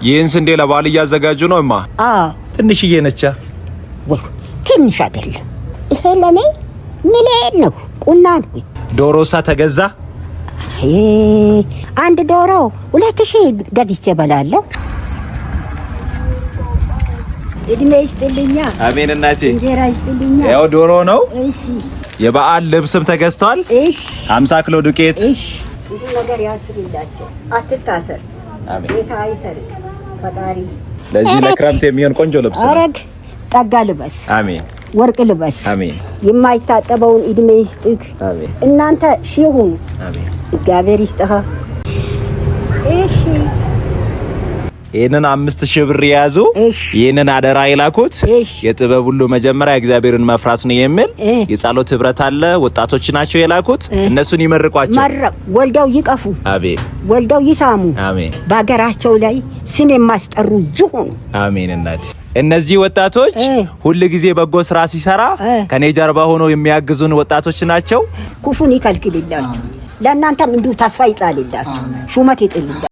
ይህን ስንዴ ለበዓል እያዘጋጁ ነው እማ? አዎ። ትንሽዬ ነቻ። ወይ ትንሽ አይደለም። ይሄ ለኔ ሚሊየን ነው፣ ቁና ነው። ዶሮሳ ተገዛ? አይ፣ አንድ ዶሮ 2000 ገዝቼ እበላለሁ። እድሜ ይስጥልኛ። አሜን እናቴ። እንጀራ ይስጥልኛ። ያው ዶሮ ነው። እሺ። የበዓል ልብስም ተገዝቷል። እሺ። 50 ኪሎ ዱቄት። እሺ። ብዙ ነገር ያስብላቸው። አትታሰር። አሜን። ጌታ አይሰርቅ ፈጣሪ። ለዚህ ለክረምት የሚሆን ቆንጆ ልብስ ነው። አረግ ጠጋ ልበስ። አሜን። ወርቅ ልበስ። አሜን። የማይታጠበውን እድሜ ይስጥህ። አሜን። እናንተ ሺህ ሁኑ። አሜን። እግዚአብሔር ይስጥህ። እሺ። ይህንን 5000 ብር የያዙ እሺ። ይህንን አደራ የላኩት እሺ። የጥበብ ሁሉ መጀመሪያ እግዚአብሔርን መፍራት ነው የሚል የጸሎት ህብረት አለ። ወጣቶች ናቸው የላኩት። እነሱን ይመርቋቸው። መረቅ ወልደው ይቀፉ። አሜን። ወልደው ይሳሙ። አሜን። በሀገራቸው ላይ ስም የማስጠሩ ይሁኑ። አሜን እናቴ። እነዚህ ወጣቶች ሁል ጊዜ በጎ ስራ ሲሰራ ከኔ ጀርባ ሆኖ የሚያግዙን ወጣቶች ናቸው። ክፉን ይከልክልላችሁ። ለእናንተም እንዲሁ ተስፋ ይጣልላችሁ፣ ሹመት ይጥልላችሁ።